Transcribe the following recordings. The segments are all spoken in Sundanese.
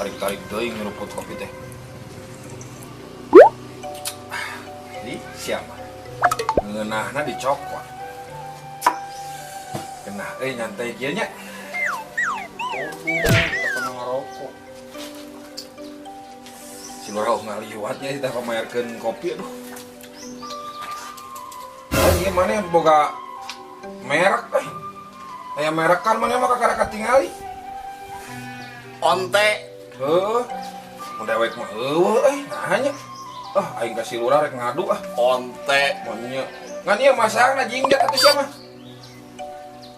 Tarik-tarik teuing nyeruput kopi teh. Di siapa? Ngeunahna dicokot. Genah euy nyantai kieu nya. Aduh, teu pernah ngarokok. Si lurah ngaliwatnya kita pamayarkeun kopi aduh. Oh, ieu maneh boga merek euy. Aya merek kan maneh mah kakara katingali. Onte. Heuh. Mun dewek mah eueuh euy, naha nya. Ah, aing ka si lurah rek ngadu ah. Onte. Mun nya. Ngan ieu masangna jinggat atuh sia mah.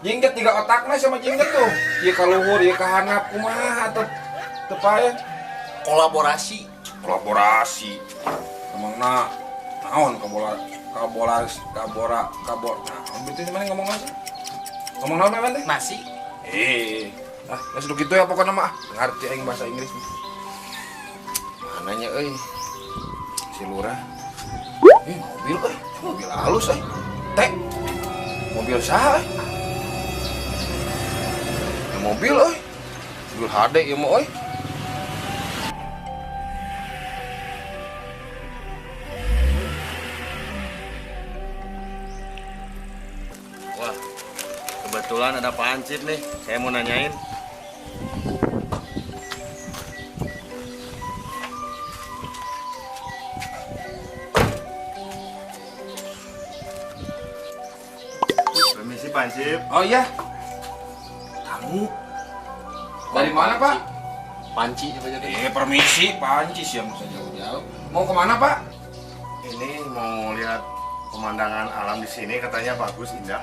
Jinggat tiga otakna sama jinggat tuh. Ieu ka luhur, ieu ka handap kumaha atuh. Teu paen. Kolaborasi. Kolaborasi. Emangna naon kabola kabola kabora kabor. Nah, berarti mana ngomong naon sih? Ngomong naon memang teh? Nasi. Ah, geus kitu ya pokona mah. Ngarti aing bahasa Inggris. Mananya euy? Si lurah. Mobil euy, mobil halus euy. Teh. Mobil saha euy? Ya, mobil euy. Mobil HD ieu mah euy. Wah, kebetulan ada Pak Hansip nih. Saya mau nanyain. Permisi Pak Hansip. Oh iya. Tamu. Dari mana Pak? Panci apa jadi? Permisi, panci sih yang bisa jauh-jauh. Mau kemana Pak? Ini mau lihat pemandangan alam di sini, katanya bagus, indah.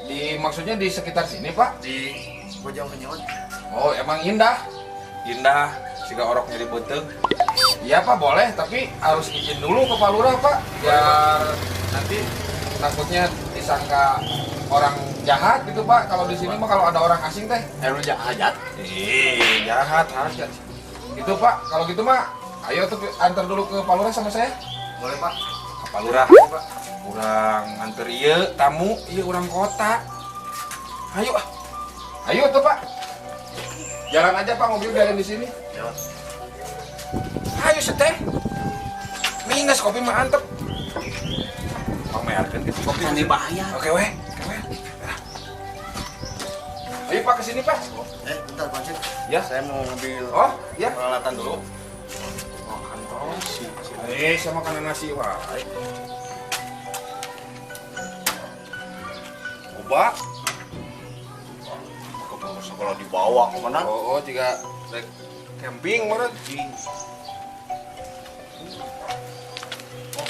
Di maksudnya di sekitar sini Pak? Di Bojong Kenyot. Oh emang indah, indah. Siga oroknya di beuteung. Iya Pak boleh, tapi harus izin dulu ke Pak Lurah Pak, biar nanti takutnya disangka orang jahat gitu Pak. Kalau di sini mah kalau ada orang asing teh, lu jahat. Jahat, jahat. Gitu Pak, kalau gitu mah, ayo tuh antar dulu ke Pak Lurah sama saya. Boleh Pak. Ke Pak Lurah. Pak. Urang anter ieu tamu, ieu urang kota. Ayo ah. Ayo tuh Pak. Jalan aja Pak, mobil biarin di sini. Ya. Ayo seteh. Minus kopi mah antep. Bang mearkeun gitu kopi. Kan dibayar. Oke weh, oke weh. Ayo Pak ke sini Pak. Bentar Pak Hansip. Ya. Saya mau ngambil oh, ya. Peralatan dulu. Oh, kantong sih. Saya makan nasi wae. Oba. Kalau dibawa kemana? Oh, jika rek camping meureun. Oh.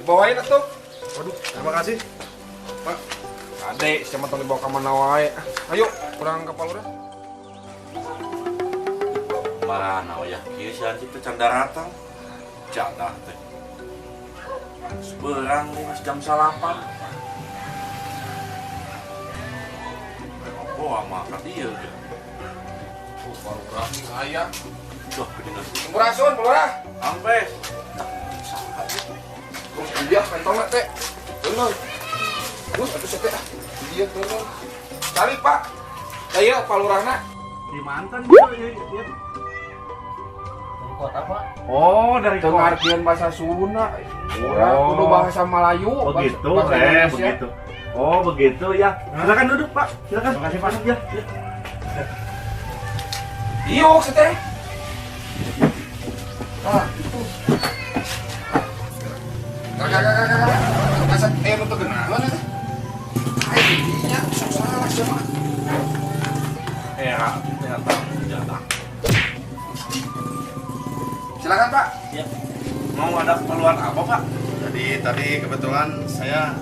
Dibawain atuh. Waduh, terima kasih. Pak. Ade, siapa tong dibawa ka mana wae. Ayo, kurang ka Pak Lurah. Mana wayah kieu si Hansip teh can daratang. Jadah teh. Seberang nih mas jam 8. Oh, sama ka dieu ge. Oh, baru berani aya. Duh, geuningan. Sampurasun, Pak Lurah. Sampai. Terus iya kantongna teh. Bener. Terus atuh teh ah. Iya bener. Cari Pak. Aya Pak Lurahna. Di mantan gitu ya. Dari kota Pak. Oh, dari kota. Ngartieun bahasa Sunda. Urang kudu bahasa Melayu. Oh gitu, bahasa begitu. Oh begitu ya. Silakan duduk Pak. Silakan. Terima kasih Pak. Ya. Iuk seteh. Ah, itu. Kakak. Masa nu teu genahan eta. Ai dinya sok salah sia mah. Era ternyata jatah. Silakan Pak. Ya. Mau ada keperluan apa Pak? Jadi tadi kebetulan saya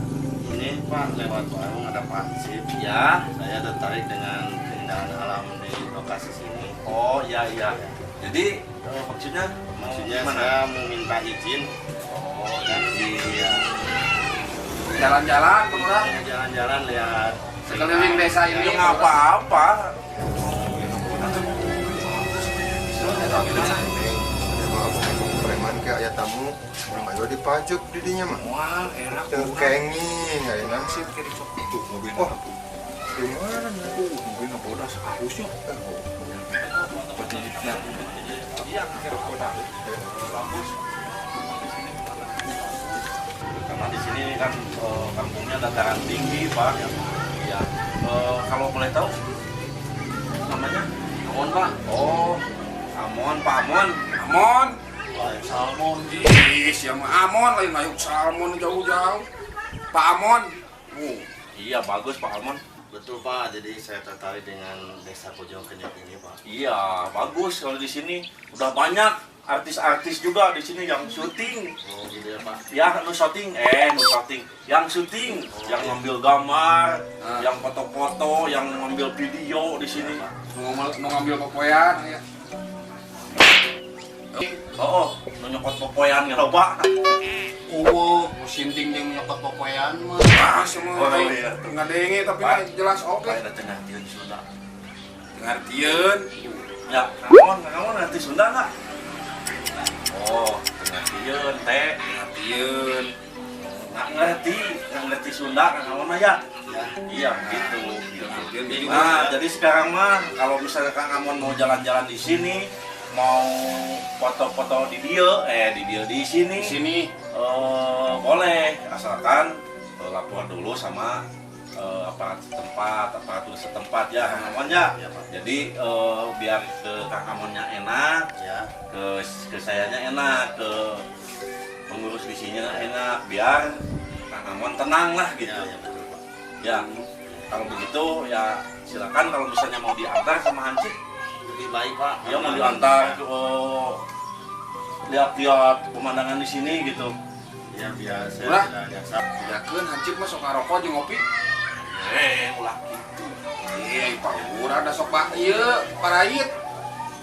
ini Pak lewat warung ada Pak Hansip. Ya. Saya tertarik dengan keindahan alam di lokasi sini. Oh iya iya. Jadi maksudnya? Maksudnya gimana? Saya mau minta izin. Oh, dan iya. Jalan-jalan, Pak Lurah. Jalan-jalan lihat sekeliling desa ini. Ya nggak apa-apa. Preman ke aya tamu, ayo dipajuk didinya mah. Wah, enak. Teu kenging, aya sih. Tuh mobil. Oh. Di mana? Mungkin apa udah seharusnya. Karena di sini kan kampungnya dataran tinggi, Pak. Ya. Kalau boleh tahu namanya? Amon, Pak. Oh, Amon, Pak Amon. Amon. Layuk salmon. Ih, siapa Amon lain layuk salmon jauh-jauh. Pak Amon. Iya, bagus Pak Amon. Betul Pak, jadi saya tertarik dengan desa Bojong Kenyet ini Pak. Iya, bagus kalau di sini udah banyak artis-artis juga di sini yang syuting. Oh gitu ya Pak. Ya, nu syuting, yang syuting, yang ngambil gambar, yang foto-foto, yang ngambil video di sini. Mau ngambil popoyan ya. Oh, nu nyokot popoyan nggak Pak. Oh, sinting yang nyokot popoyan mah. Ah, semua ngadenge tapi jelas oke. Pak, ada tengah tieun Sunda. Ngartieun. Ya, kamu ngerti Sunda nggak? Oh, tengah tieun teh, ngartieun. Nggak ngerti Sunda, kamu mah ya. Iya, gitu. Nah, jadi sekarang mah kalau misalnya Kang Amon mau jalan-jalan di sini, mau foto-foto di dia, di sini. Di sini boleh, asalkan lapor dulu sama aparat setempat, aparatur setempat ya, Kang Amon ya. Ya, Pak. Jadi biar ke Kang Amonnya enak, ya. Ke sayanya enak, ke pengurus di sini enak, biar Kang Amon tenang lah gitu. Ya, ya, betul, Pak. Ya, kalau begitu ya silakan kalau misalnya mau diantar sama Hansip. Lebih baik Pak. Ya mau diantar ke lihat-lihat pemandangan di sini gitu. Ya biar saya tidak nyasar. Yakin Hansip mah sok ngarokok jeung ngopi. Ulah gitu. Iya, Pak Lurah da sok Pak ieu parait.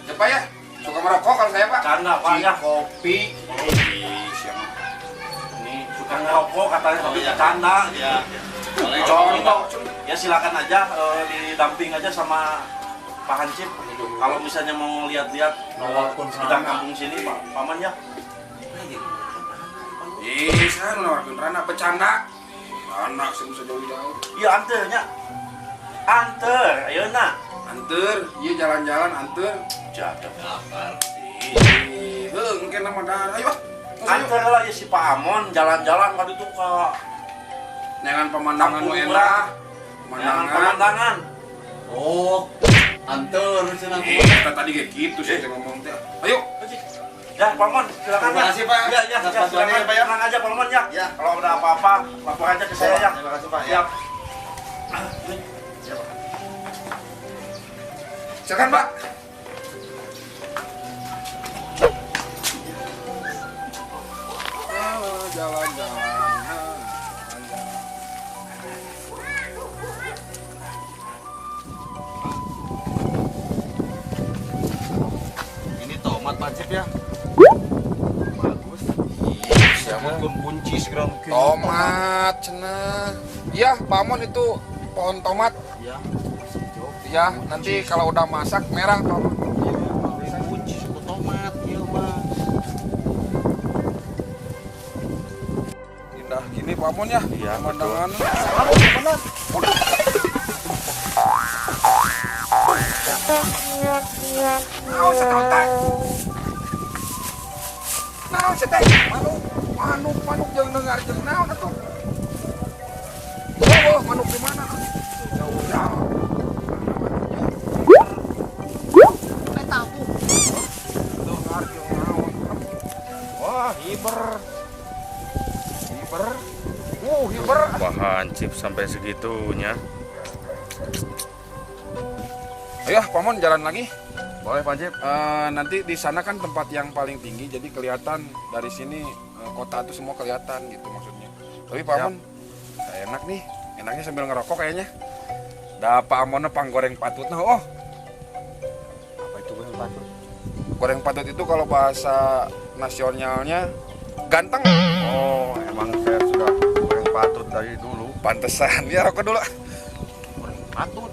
Ya Pak ya, suka merokok kalau saya Pak. Canda Pak ya. Kopi. Siapa? Ini suka ngerokok katanya tapi bercanda ya. Contoh. Ya silakan aja didamping aja sama Pak Hansip. Kalau misalnya mau lihat-lihat sekitar kampung sini Pak Paman ya. Ih, saya nawarkeun rana bercanda. Anak sih bisa jauh-jauh. Iya anternya. Anter, ayeuna. Anter, iya jalan-jalan anter. Jadah. Ih, heuh engke nama darah. Ayo. Anter lah ya si Pak Amon jalan-jalan ka ditu ka neangan pemandangan nu endah. Pemandangan. Oh, anter cenah. Ih, tadi kayak gitu sih ngomong teh. Ayo. Ya, Pak Mon, silakan. Terima kasih, Pak. Ya, ya, silakan. Pak, ya. Tenang aja, Pak Mon ya. Ya. Kalau ada apa-apa, lapor aja ke saya ya. Terima kasih, Pak. Siap. Ya, Pak. Silakan, Pak. Jalan-jalan. Ini tomat Pak Cip ya. Bagus. Siapa pun kunci segera tomat cenah. Iya, Pak Amon itu pohon tomat. Iya, masih hijau. Iya, nanti kalau udah masak merah Pak Amon. Iya, kunci suku tomat, iya mah. Indah gini Pak Amon ya. Iya, pemandangan. Naon setontak. Naon seteh? Manuk, manuk jangan dengar jeung naon atuh. Oh, manuk di mana? Jauh-jauh. Eta tuh. Dengar jeung naon. Wah, hiber. Hiber. Hiber. Wah, Hansip sampai segitunya. Ayo, Pak Mon jalan lagi. Boleh, Pak Hansip. Nanti di sana kan tempat yang paling tinggi, jadi kelihatan dari sini kota itu semua kelihatan gitu maksudnya. Tapi Pak Amon, enak nih, enaknya sambil ngerokok kayaknya. Da Pak Amonnya panggoreng patut nah, oh. Apa itu goreng patut? Goreng patut itu kalau bahasa nasionalnya ganteng. Oh, emang saya sudah goreng patut dari dulu. Pantesan, ya rokok dulu. Goreng patut.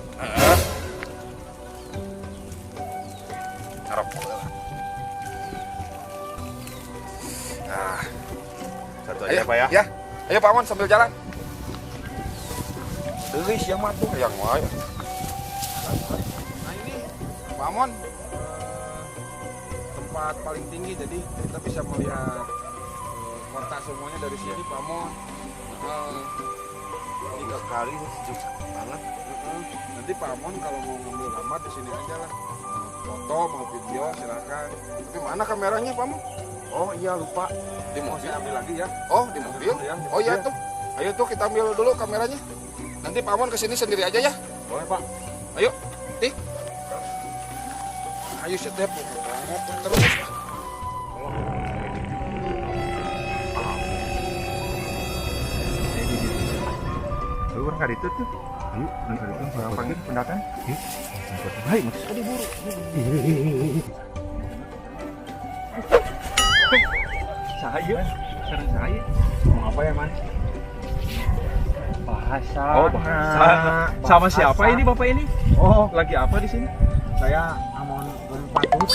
Ngerokok lah. Nah, satu ayo, aja Pak ya. Ya. Ayo Pak Amon sambil jalan. Geulis yang mah tuh hayang wae. Nah ini Pak Amon, tempat paling tinggi, jadi kita bisa melihat kota semuanya dari sini Pak Amon. Tiga kali sejuk banget. Nanti Pak Amon kalau mau ngambil gambar di sini aja lah. Foto mau video silakan. Tapi mana kameranya Pak Amon? Oh iya lupa. Di mobil. Saya ambil lagi ya. Oh di mobil? Ya, di Oh iya mobil. Tuh. Ayo tuh kita ambil dulu kameranya. Nanti Pak Amon kesini sendiri aja ya. Boleh Pak. Ayo, Tik. Ayo step terus. Lu orang kali itu tuh. Ayo, orang kali itu orang panggil pendatang. Baik, maksud tadi buru. Saya, sareng saya. Mau apa ya, Man? Bahasa. Oh, bahasa. Sama siapa ini Bapak ini? Oh, Lagi apa di sini? saya Amon goreng patut.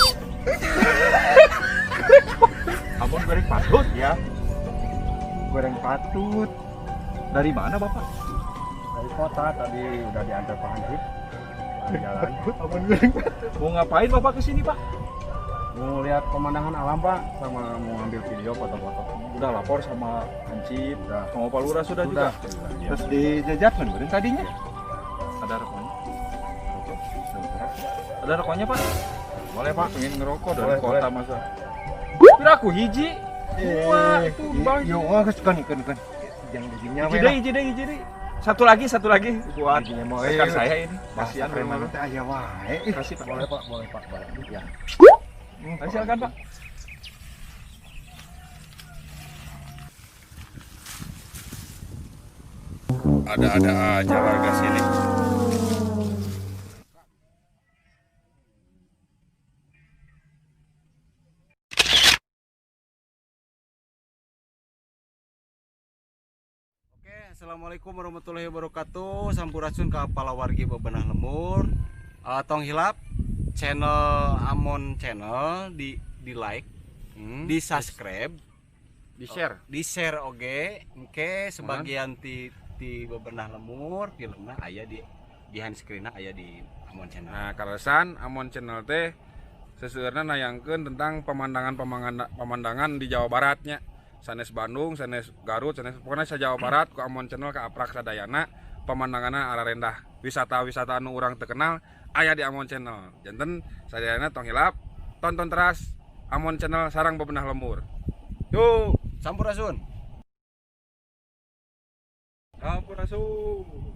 Amon goreng patut. Ya. Goreng patut Dari mana Bapak? dari kota tadi udah diantar Pak Hansip. Jalan. Amon goreng patut. Mau ngapain Bapak ke sini, Pak? Mau lihat pemandangan alam, Pak, sama mau ngambil video foto-foto. Udah lapor sama Hansip, Udah. sama Pak Lurah sudah, juga. Sudah. Ya. Terus dijajakan bareng tadinya. Ada rokoknya? Ada rokoknya, Pak? Boleh, Pak. Pengen ngerokok dari Boleh, kota boleh. masa. Piraku hiji. Dua, itu bang. Yo, oh, kan kan kan. Jangan dagingnya Hiji deui, hiji deui, hiji deui. Satu lagi buat Dagingnya mau rekan saya ini. Kasihan Kasihan preman memang. teh aya wae. Kasih, Pak. Boleh, Pak. Boleh, Pak. Boleh. Ya. Ayo, silakan, Pak. Ada-ada aja warga sini. Oke, assalamualaikum warahmatullahi wabarakatuh. Sampurasun ka palawargi Bebenah Lembur. Tong hilap channel Amon Channel di like, di subscribe, Di share. di share oge. Engke sebagian ti Bebenah Lembur filmna aya di behind screen aya di Amon Channel. Nah, kaleresan Amon Channel teh seseueurna nayangkeun tentang pemandangan pemandangan di Jawa Baratnya. Sanes Bandung, sanes Garut, sanes pokoknya sa Jawa Barat ku Amon Channel ka aprak sadayana pemandanganna ararendah. Wisata-wisata anu urang terkenal aya di Amon Channel. Janten sadayana tong hilap tonton teras Amon Channel sarang Bebenah Lembur. Yuk. Sampurasun. Sampurasun.